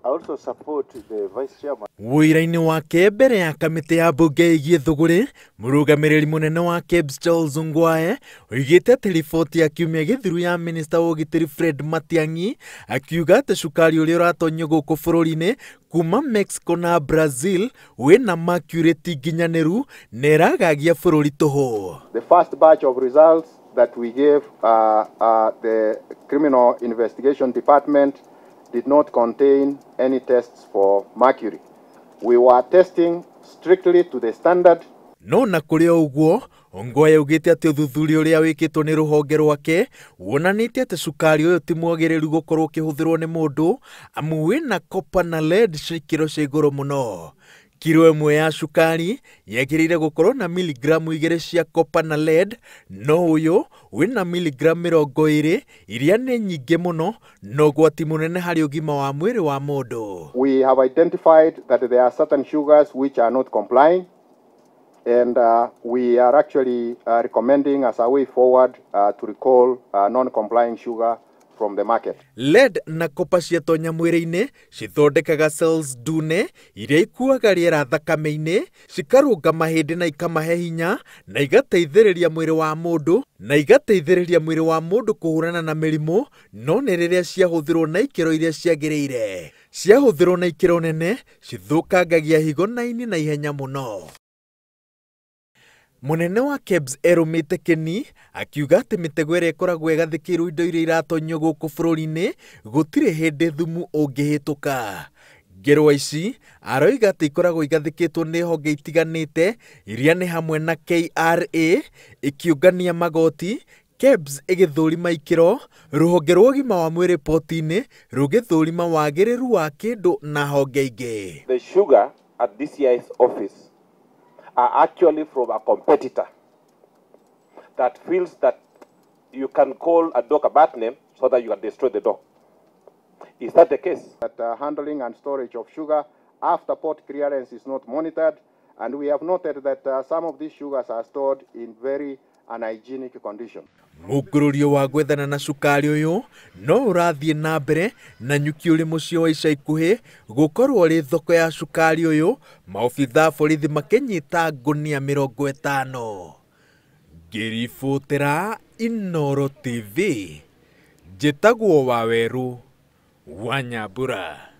I also support the vice chairman. Wĩra-inĩ wake mbere ya kamĩtĩ ya mbunge ĩgiĩ thũgũrĩ, mũrũgamĩrĩri mũnene wa KEBS Charles Ongwae oigĩte atĩ riboti ya kiumia gĩthiru ya minista wa ũgitĩri Fred Matiang'i akiuga atĩ cukari ũrĩa ũratonyio gũkũ bũrũri-inĩ kuma Mexico na Brazil wĩna mercury ti nginyanĩru na ĩragagia bũrũri tũhũ. The first batch of results that we gave the Criminal Investigation Department did not contain any tests for mercury. We were testing strictly to the standard. No na kũrĩ o ũguo, Ongwae augĩte atĩ ũthuthuria ũrĩa wĩkĩtwo nĩ rũhonge rwake wonanĩtie atĩ cukari ũyũ ti mwagĩrĩru gũkorwo ũkĩhũthĩrwo nĩ mũndũ amu wĩna copper na lead cia ikĩro cia igũrũ mũno. Kiro ĩmwe ya cukari yagĩrĩire gũkorwo na miligramu 2 cia copper na lead, no ũyũ wĩna miligramu 20 iria nĩ nyingĩ mũno na ũgwati mũnene harĩ ũgima wa mwĩrĩ wa mũndũ. We have identified that there are certain sugars which are not complying, and we are actually recommending as a way forward to recall non-complying sugar from the market. Lead na copper ciatonya mwĩrĩ-inĩ cithondekaga cells ndune iria ikuaga rĩera thakame-inĩ, cikarũnga mahĩndĩ na ikamahe hinya na igateithĩrĩria mwĩrĩ wa mũndũ na igateithĩrĩria mwĩrĩ wa mũndũ kũhũrana na mĩrimũ, no nĩ rĩrĩa ciahũthĩrwo na ikĩro iria ciagĩrĩire. Ciahũthĩrwo na ikĩro nene cithũkangagia higo na ini na ihenya mũno. Mũnene wa KEBS erũmĩte kĩni akiuga atĩ mĩtego ĩrĩa ĩkoragwo ĩgathĩkĩirwo indo iria iratonyio gũkũ bũrũri-inĩ gũtirĩ hĩndĩ thumu ũngĩhĩtũka. Ngerwa ici aroiga atĩ ikoragwo igathĩkĩtwo nĩ honge itiganĩte iria nĩ hamwe na KRA ĩkĩũngania magoti, KEBS ĩgĩthũrima ikĩro, rũhonge rwa ũgima wa mwĩrĩ poti-inĩ rũgĩthũrima wagĩrĩru wa kĩndũ na honge ingĩ. The sugar at DCI's office are actually from a competitor that feels that you can call a dog a bad name so that you can destroy the dog. Is that the case? That handling and storage of sugar after port clearance is not monitored, and we have noted that some of these sugars are stored in very unhygienic conditions. Mũngũrũrio wa gwethana na cukari ũyũ no ũrathiĩ na mbere na nyuki ũrĩ mũciĩ wa ica ikuhĩ gũkorwo ũrĩ thoko ya cukari ũyũ, maobithaa borithi makĩnyita ngũnia 50. Ngĩribotera Inooro TV, njĩtagwo Wawerũ wa Nyambura.